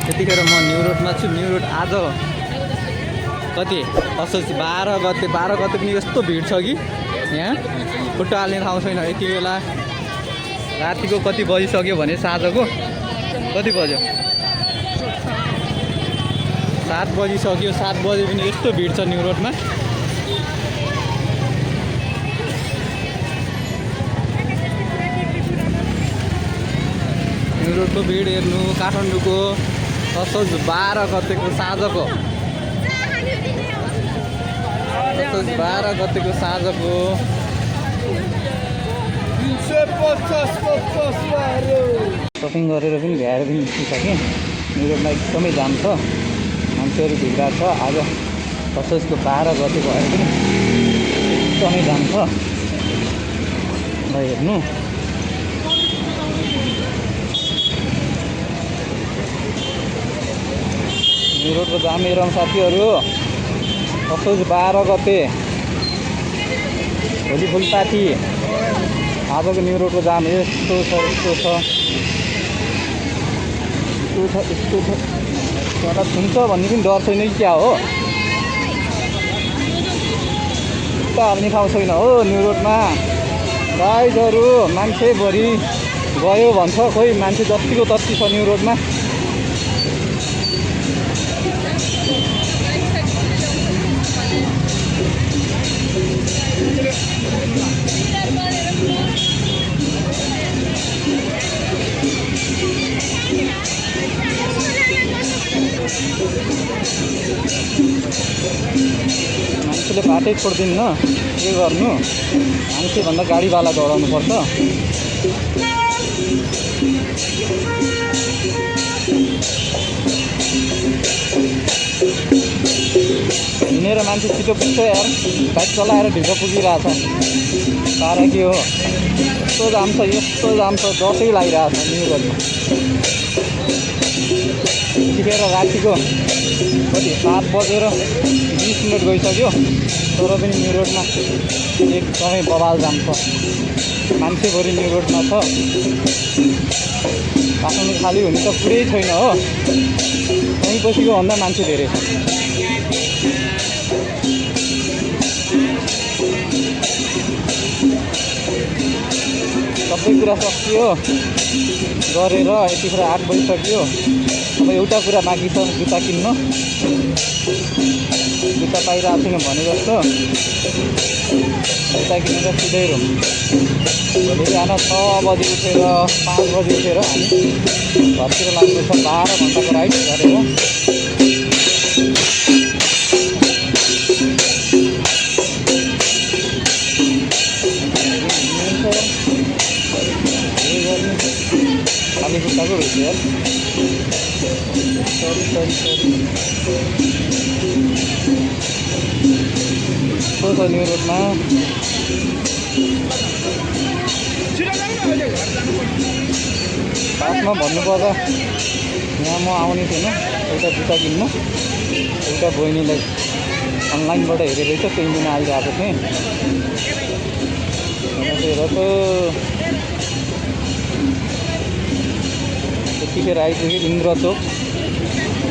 त्यतिखेर म न्यु रोडमा छु। न्यु रोड आज कति असोज 12 गते पनि यस्तो भिड छ कि यहाँ खुट्टा हाल्ने ठाउँ छैन। यति बेला रातिको कति बजिसक्यो भने साँझको कति बज्यो 7 बजिसक्यो। 7 बजे पनि यस्तो भिड छ न्यु रोडमा। न्यु रोडको भिड हेर्नु काठमाडौँको असोज 12 गतेको साँझको सपिङ गरेर पनि भ्याएर पनि निस्किसकेँ। न्यु रोडमा एकदमै जाम छ, मान्छेहरू भिडिरहेको छ। आज असोजको 12 गते भएर पनि एकदमै जाम छ। ल हेर्नु न्यु रोडको जाम हेरौँ साथीहरू। असोज 12 गते भोलि फुलपाती। आजको न्यु रोडको जाम यस्तो छ एउटा छुन्छ भन्ने पनि डर छैन कि क्या हो। खुट्टा हाल्ने ठाउँ छैन हो न्यु रोडमा। गाइजहरू मान्छे भरि गयो भन्छ, खोइ मान्छे जतिको तत्ति छ न्यु रोडमा। मान्छेले बाटै छोड्दिन्न, के गर्नु। मान्छेभन्दा गाडीवाला दौडाउनु पर्छ। हिँडेर मान्छे छिटो पुग्छ यार, बाइक चलाएर ढिलो पुगिरहेछ। तर के हो यस्तो जाम छ जसै लागिरहेछ न्यु रोडमा। यतिखेर रातिको कति 7 बजेर 20 मिनट गइसक्यो, तर पनि न्यु रोडमा एकदमै बवाल जाम छ। मान्छेभरि न्यु रोडमा छ। काठमाडौँ खाली हुने त पुरै छैन हो, यहीँ पछिको भन्दा मान्छे धेरै छ। सबै कुरा सकियो गरेर यतिखेर 8 बजिसक्यो। अब एउटा कुरा बाँकी छ, जुत्ता किन्न। जुत्ता पाइरहेको छैन भने जस्तो। जुत्ता किनेर सिधै रुम। भोलि बिहान 6 बजी उठेर 5 बजी उठेर हामी घरतिर लाग्दैछ 12 घन्टाको राइड गरेर। खाली खुट्टाको रहेछ यार। सरी कस्तो छ न्यु रोडमा। खासमा भन्नुपर्दा यहाँ म आउने थिएन एउटा जुत्ता किन्न। एउटा बहिनीलाई अनलाइनबाट हेरेर चाहिँ त्यही दिन आइरहेको थिएँ। हेर त यतिखेर आइपुग्यो इन्द्रचोक।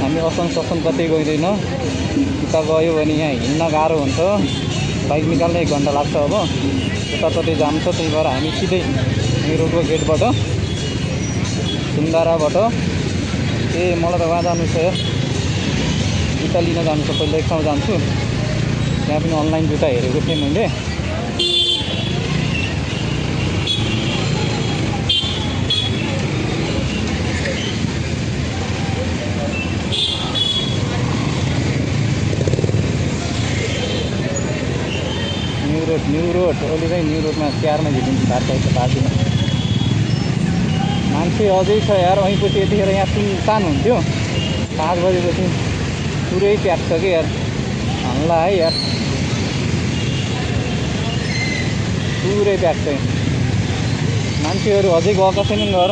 हामी असम कतै गइँदैन। उता गयो भने यहाँ हिँड्न गाह्रो हुन्छ, बाइक निकाल्न 1 घन्टा लाग्छ। अब जताततै जाम छ, त्यही भएर हामी सिधै न्यु रोडको गेटबाट सुन्दाराबाट मलाई त वहाँ जानु छ यार, जुत्ता लिन जानु छ। पहिला एक ठाउँ जान्छु, त्यहाँ पनि अनलाइन जुत्ता हेरेको थिएँ मैले। न्यु रोड अहिले चाहिँ न्यु रोडमा 4मा भेटिन्छ। बाटोमा मान्छे अझै छ यार। वहीँपछि यतिखेर यहाँ सुनसान हुन्थ्यो, 5 बजेपछि पुरै प्याक छ कि यार। हल्ला है यार, पुरै प्याक छ। मान्छेहरू अझै गएका छैनन् घर।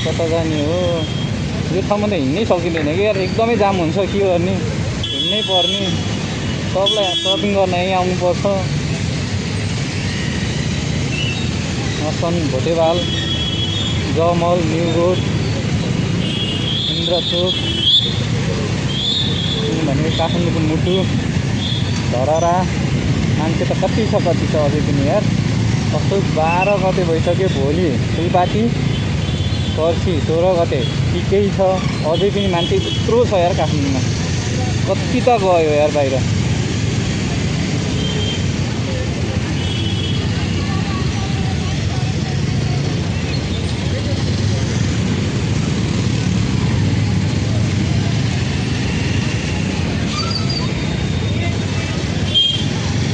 कता जाने हो। यो ठाउँमा त हिँड्नै सकिँदैन कि यार, एकदमै जाम हुन्छ। के गर्ने, हिँड्न भन्नै पर्ने सबलाई सपिङ गर्न यहीँ आउनुपर्छ। मसन भोटेवाल जमल न्यु रोड इन्द्रचोक भनेको काठमाडौँको मुटु धरहरा मान्छे त कति छ अझै पनि यार। कस्तो 12 गते भइसक्यो, भोलि फुलपाती, पर्सि 16 गते केही छ, अझै पनि मान्छे यत्रो छ यार काठमाडौँमा। कति त गयो यार बाहिर।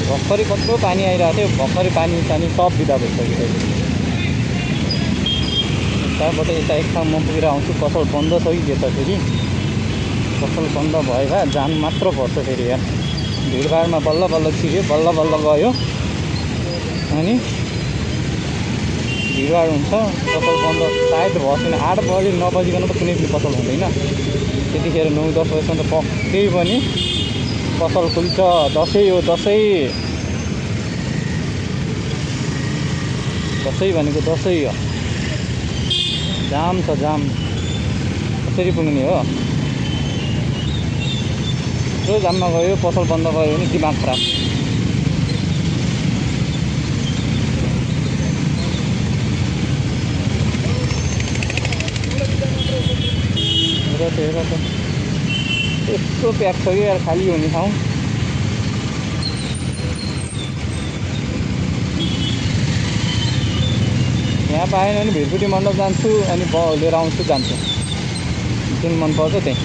भर्खरै कत्रो पानी आइरहेको थियो, भर्खरै पानी सब बिदा भइसक्यो। त्यहाँबाट यता एक ठाउँ म पुगेर आउँछु। पसल बन्द छ कि के छ फेरि? पसल बन्द भयो भए जानु मात्र पर्छ फेरि यार। भिडभाडमा बल्ल बल्ल छिर्यो, बल्ल बल्ल गयो, अनि भिडभाड हुन्छ। पसल बन्द सायद भएन, 8 बजी 9 बजीकन त कुनै पनि पसल हुँदैन। त्यतिखेर 9-10 बजीसम्म त पक्कै पनि पसल खुल्छ। दसैँ हो, दसैँ भनेको दसैँ हो। जाम छ जाम, कसरी पुग्ने हो? जो जाममा गयो, पसल बन्द गयो भने दिमाग खराब। हेर त यस्तो प्याक छ कि यार, खाली हुने ठाउँ। यहाँ पाएन भने भिरपुटी मण्डप जान्छु, अनि लिएर आउँछु जान्छु। जुन मनपर्छ त्यही।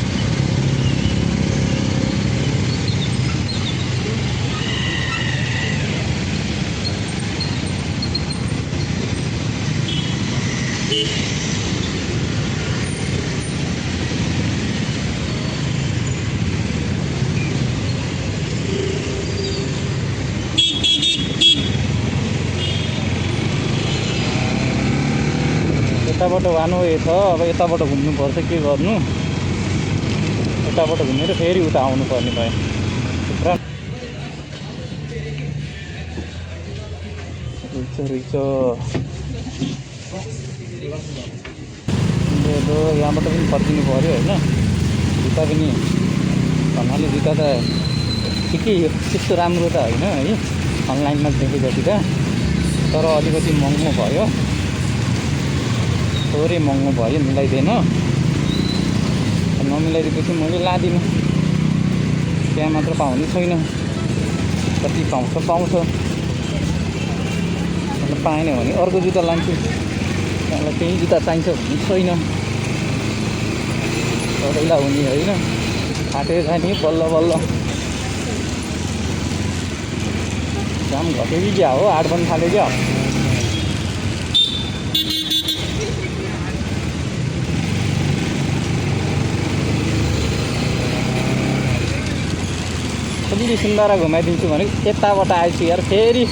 यताबाट वान वे छ, अब यताबाट घुम्नुपर्छ। के गर्नु, यताबाट घुमेर फेरि उता आउनुपर्ने भयो। रहेछ यहाँबाट पनि फर्किनु पऱ्यो होइन। जुत्ता पनि भन्नाले जुत्ता त ठिकै त्यस्तो राम्रो त होइन है, अनलाइनमा देखेँ जति त, तर अलिकति महँगो भयो, थोरै महँगो भयो, मिलाइदिएन। नमिलाइदिएपछि मैले लादिनँ। त्यहाँ मात्र पाउने छैन, कति पाउँछ। पाएन भने अर्को जुत्ता लान्छु। त्यहाँलाई त्यही जुत्ता चाहिन्छ भन्ने छैन, सबैलाई हुने होइन। फाटेर जाने बल्ल बल्ल। जाम घट्यो कि क्या हो? 8 बज्न थाल्यो क्या? कति सुन्दर घुमाइदिन्छु भने यताबाट आएछु यार फेरि।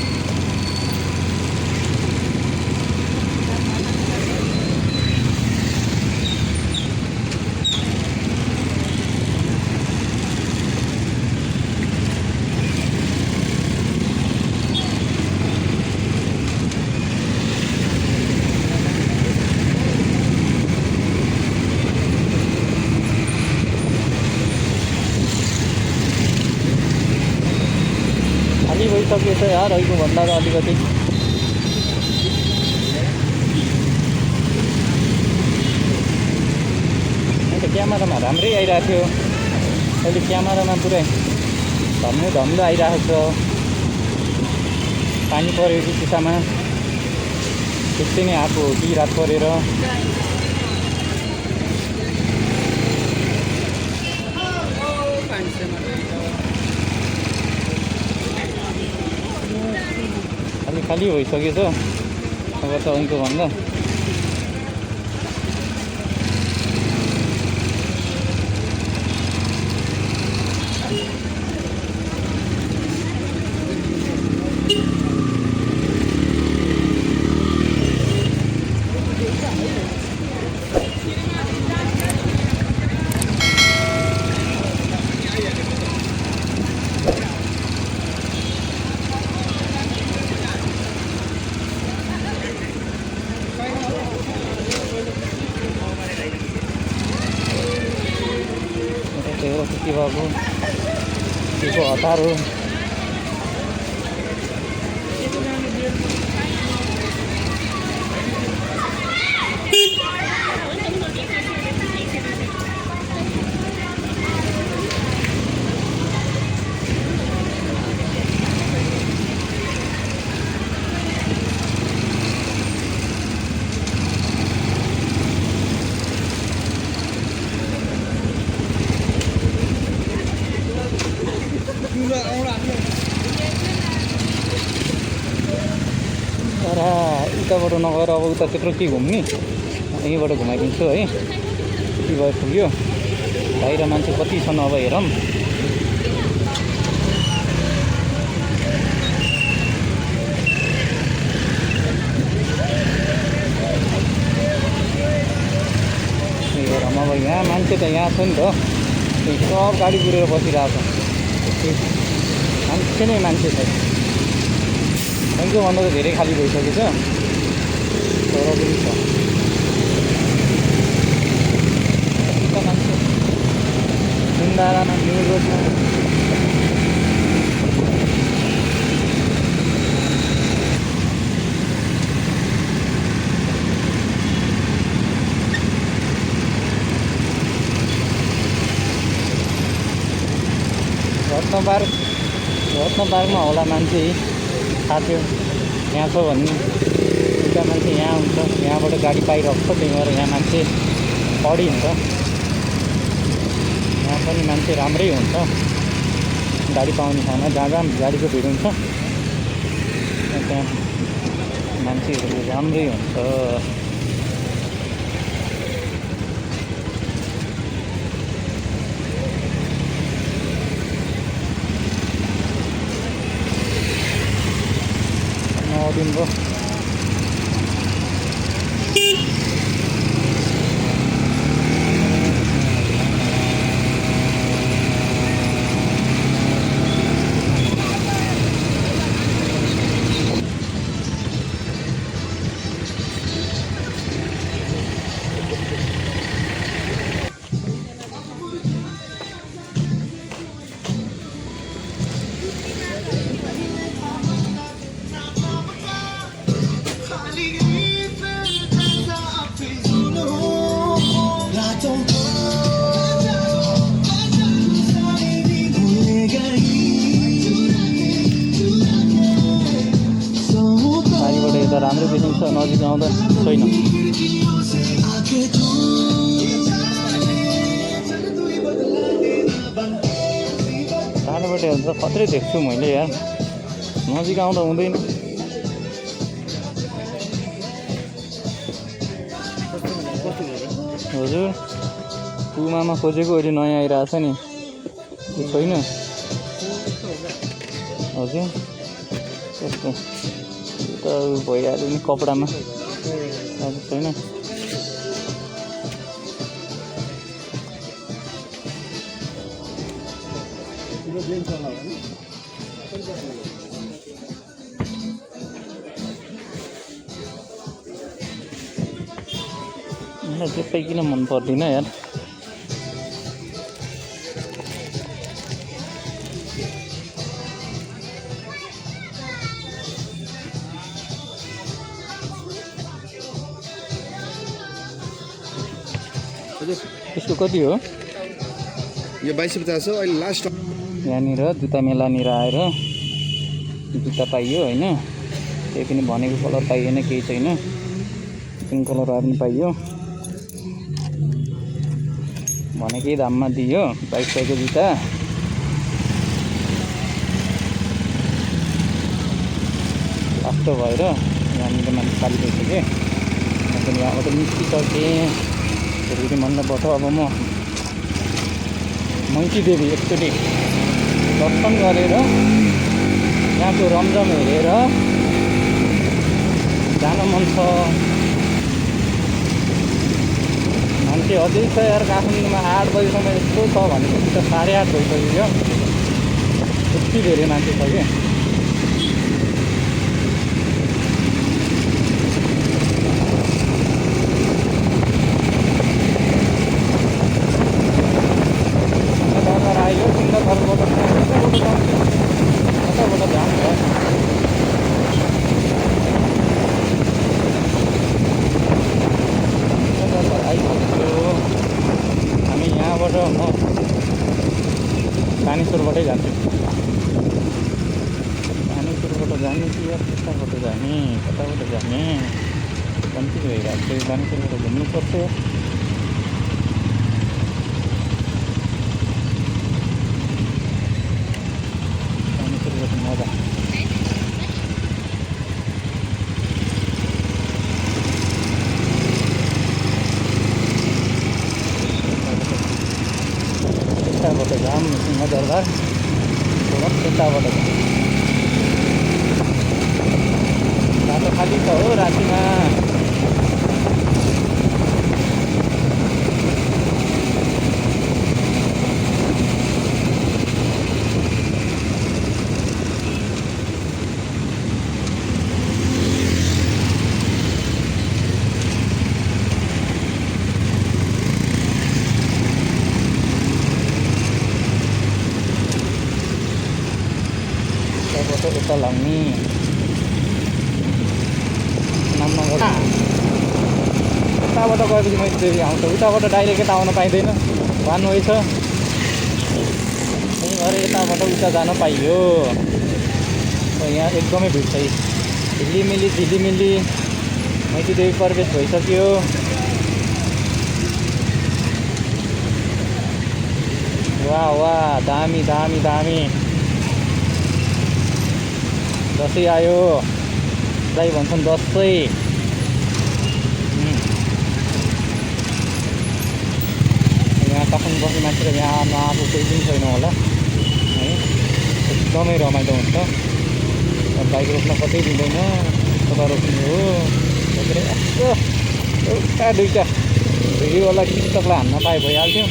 भइसकेछ यार, अहिलेको भन्दा अलिकति। अन्त क्यामेरामा राम्रै आइरहेको थियो, अहिले क्यामेरामा पुरै धम्लो आइरहेको छ। पानी पऱ्यो कि सिसामा, त्यस्तै नै आएको हो कि रात परेर। खाली भइसकेछ अब त अहिलेको भन्दा। गरेर के भएको के को हतार हो। तर उताबाट नगएर अब उता त्यत्रो के घुम्ने, यहीँबाट घुमाइदिन्छु है। यति भयो पुग्यो। बाहिर मान्छे कति छन् अब हेरौँ। हेरौँ अब यहाँ मान्छे त यहाँ छ नि त, सब गाडी कुरेर बसिरहेको छ। मान्छे नै मान्छे छ। भन्दा त धेरै खाली भइसकेछ, तर पनि छ मान्छे। सुन्दारामा न्यु रोडमा रत्न पार्कमा होला मान्छे। साथी यहाँ छ भन्ने एउटा मान्छे यहाँ हुन्छ, यहाँबाट गाडी पाइरहेको छ, त्यही भएर यहाँ मान्छे बढी हुन्छ। यहाँ पनि मान्छे राम्रै हुन्छ, गाडी पाउने ठाउँमा जहाँ जहाँ गाडीको भिड हुन्छ त्यहाँ मान्छेहरू राम्रै हुन्छ। दिन भयो राम्रो देखिन्छ, नजिक आउँदा छैन। टाढोबाट हेर्दा खत्रै देख्छु मैले यार, नजिक आउँदा हुँदैन। हजुर पुमामा खोजेको अहिले नयाँ आइरहेछ नि, त्यो छैन। हजुर त्यस्तो त भइहाल्यो नि कपडामा, हजुर छैन। मलाई त्यस्तै किन मन पर्दैन यार। यसको कति हो? यो 2250 हो अहिले लास्ट। यहाँनिर जुत्ता मेलानिर आएर जुत्ता पाइयो होइन, त्यही पनि भनेको कलर पाइएन, केही छैन। पिङ्क कलर आए पनि पाइयो, भनेकै दाममा दियो। 2200 जुत्ता लास्ट भएर यहाँनिर मान्छे खाली भइसकेँ। पनि यहाँबाट निस्किसकेँ। फेरि मण्डपबाट अब म मङ्की देवी एकचोटि दर्शन गरेर यहाँको रमझम हेरेर जान मन छ। मान्छे अझै छ यार काठमाडौँमा। 8 बजीसम्म यस्तो छ भनेपछि त 8:30 भइसक्यो। यति धेरै मान्छे छ कि म कानेश्वरबाटै जान्छु। कानेश्वरबाट जाने कि या कताबाट जाने कन्फ्युज भइरहेको छ। कानेश्वरबाट घुम्नुपर्छ। कानेश्वरबाट मजा यताबाट जाम सिंहदरबार यताबाट बाटो खाली छ हो रातिमा। यता लाग्ने नामनगर उताबाट गएपछि मैले फेरि आउँछ। उताबाट डाइरेक्ट यता आउन पाइँदैन, वान वे छ। त्यही भएर यताबाट उता जान पाइयो। यहाँ एकदमै भिड छ। झिलिमिली मैतीदेवी प्रवेश भइसक्यो। वाह दामी दसैँ आयो। दाइ भन्छन् दसैँ। यहाँ काठमाडौँ बस्ने मान्छे र यहाँ आएको कोही पनि छैन होला है। एकदमै रमाइलो हुन्छ। बाइक रोक्न कतै दिँदैन, कता रोक्ने हो। दुईवटा भिडियोवाला टिकटकलाई हान्न पाए भइहाल्थ्यो।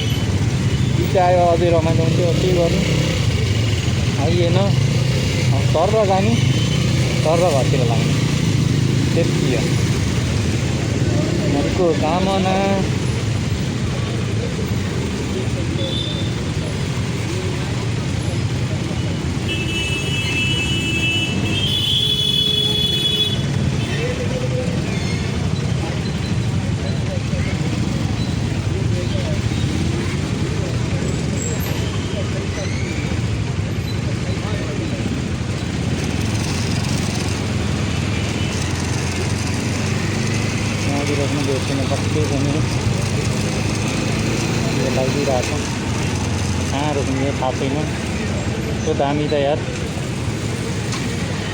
दुईवटा आयो अझै रमाइलो हुन्थ्यो। के गर्नु आइएन। तर जाने तर घरतिर लाग्ने त्यति हो उनीहरूको कामना। रोक्नु दिएको कति पनि लगाइदिइरहेको छ। कहाँ रोक्ने थाहा छैन। यस्तो दामी त यार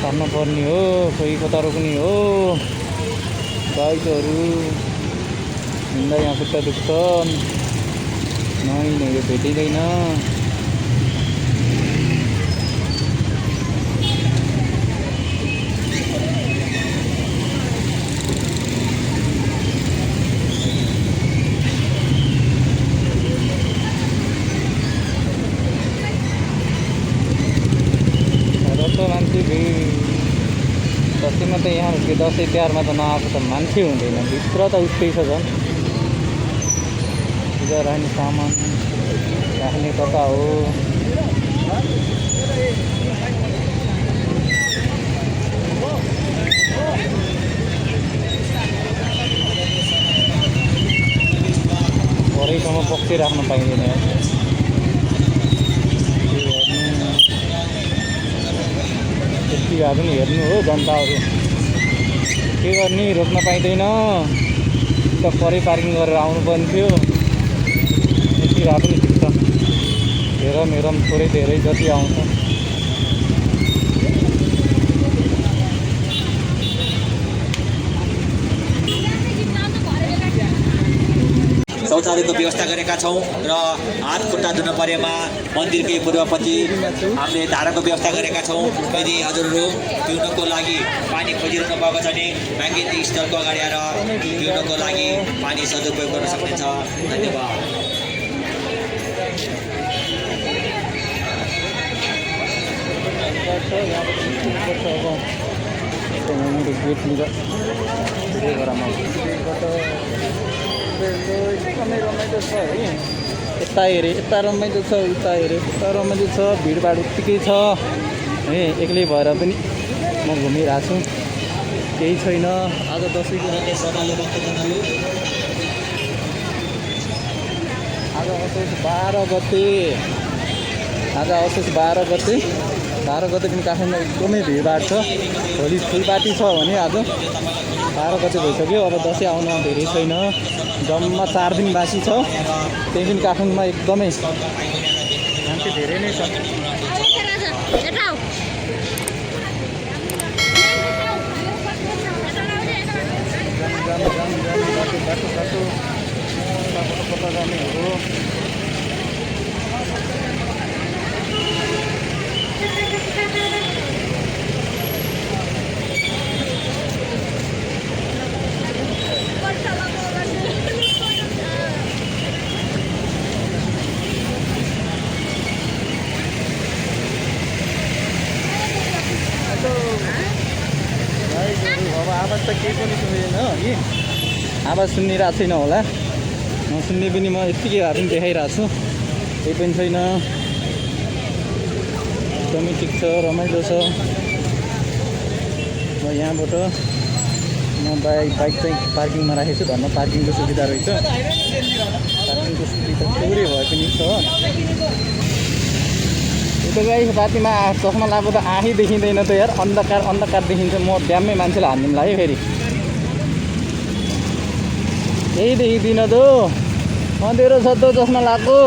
सर्न पर्ने हो। कोही कता रोक्ने हो। बाइकहरू हिँड्दा यहाँ खुट्टा दुख्छ। यो भेटिँदैन। दसैँमा त यहाँ दसैँ तिहारमा त नआएको त मान्छे हुँदैन। भित्र त उस्तै छ झन्। पूजा राख्ने सामान राख्ने कता हो। भरेसम्म पक्कै राख्न पाइँदैन। त्यति भए पनि हेर्नु हो जनताहरू के गर्ने। रोक्न पाइँदैन। त परै पार्किङ गरेर आउनुपर्ने थियो। त्यति भए पनि ठिक छ। मेरो थोरै धेरै जति आउँछ। शौचालयको व्यवस्था गरेका छौँ र हात खुट्टा धुन परेमा मन्दिरकै पूर्वपट्टि हामीले धाराको व्यवस्था गरेका छौँ। यदि हजुरहरू पिउनको लागि पानी खोजिरहनु भएको छ भने ब्याङ्किङ स्थलको अगाडि आएर पिउनको लागि पानी सदुपयोग गर्न सक्नुहुन्छ। धन्यवाद। एकदमै रमाइलो छ है। यता हेरेँ यता रमाइलो छ, उता हेरेँ उता रमाइलो छ। भिडभाड उत्तिकै छ है। एक्लै भएर पनि म घुमिरहेको छु। केही छैन। आज दसैँको आज आज असोज 12 गते आज असोज 12 गते 12 गते पनि काठमाडौँमा एकदमै भिडभाड छ। भोलि फुलपाती छ भने आज 12 गते भइसक्यो। अब दसैँ आउन धेरै छैन, जम्मा 4 दिन बाँकी छ। त्यही पनि काठमाडौँमा एकदमै मान्छे धेरै नै छ। बाटो जानेहरू अब आवाज त केही पनि सुन्दैन कि आवाज सुनिरहेको छैन होला, नसुन्ने पनि म यत्तिकै भए पनि देखाइरहेको छु। केही पनि छैन, एकदमै ठिक छ, रमाइलो छ। म यहाँबाट म बाइक चाहिँ पार्किङमा राखेको छु। घरमा पार्किङको सुविधा रहेछ, पार्किङको सुविधा थोरै भए पनि छ। त्यो गाई रातिमा चस्मा लगाएको त आँखै देखिँदैन त यार, अन्धकार देखिन्छ। म ड्याममै मान्छेलाई हान्दिनु लाग्यो फेरि, केही देखिँदिन त अँधेरो छ त चस्मा लगाएको।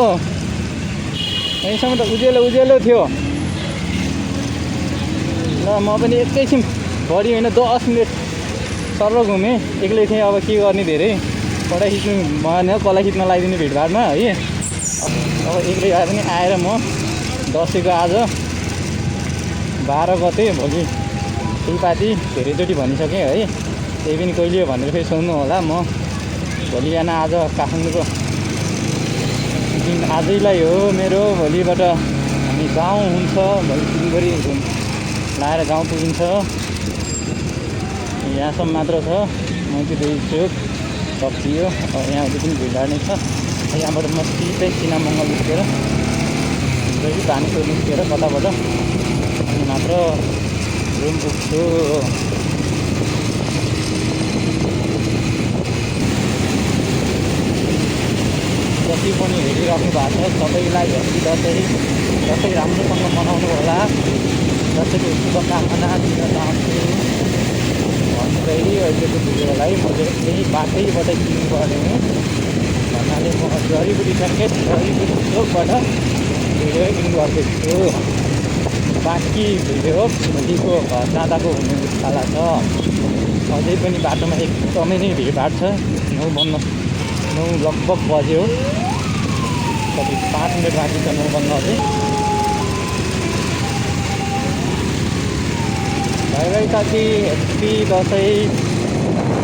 यहीँसम्म त उज्यालो थियो। ल म पनि एकैछिन बढी होइन 10 मिनट सर घुमेँ, एक्लै थिएँ। अब के गर्ने, धेरै फोटो खिच्नु भएन, कसलाई खिच्न लगाइदिने भिडभाडमा है। अब एक्लै भए पनि आएर म दसैँको आज 12 गते भोलि फुलपाती धेरैचोटि भनिसकेँ है। त्यही पनि कहिले हो भनेर फेरि सोध्नु होला। म भोलि बिहान आज काठमाडौँको दिन आजैलाई हो मेरो। भोलिबाट हामी गाउँ हुन्छ, भोलि दिनभरि लाएर गाउँ पुगिन्छ। यहाँसम्म मात्र छ, मैत्री चोक सकियो। अब यहाँ पनि भिडभाड नै छ। यहाँबाट म सिधै सिनामङ्गल निस्केर पानीको निस्केर कताबाट अनि मात्र रुम पुग्छु। जति पनि हेरिराख्नु भएको छ सबैलाई हेप्पी दसैँ राम्रोसँग मनाउनु होला। दसैँको शुभकामना दिन चाहन्छु भन्दै अहिलेको भिडियोलाई मैले यही बाटैबाट किन्नु पर्ने भन्नाले म जडीबुटी मार्केट जडीबुटी चोकबाट भिडियो एडिङ गर्दैछु। बाँकी भिडियो भोलिको घर जाँदाको हुने बित्थाला छ। अझै पनि बाटोमा एकदमै नै भिडभाड छ। 9 लगभग बज्यो, कति 5 मिनट बाँकी छ 9 बज्न अझै। भाइ साथी हेप्पी दसैँ।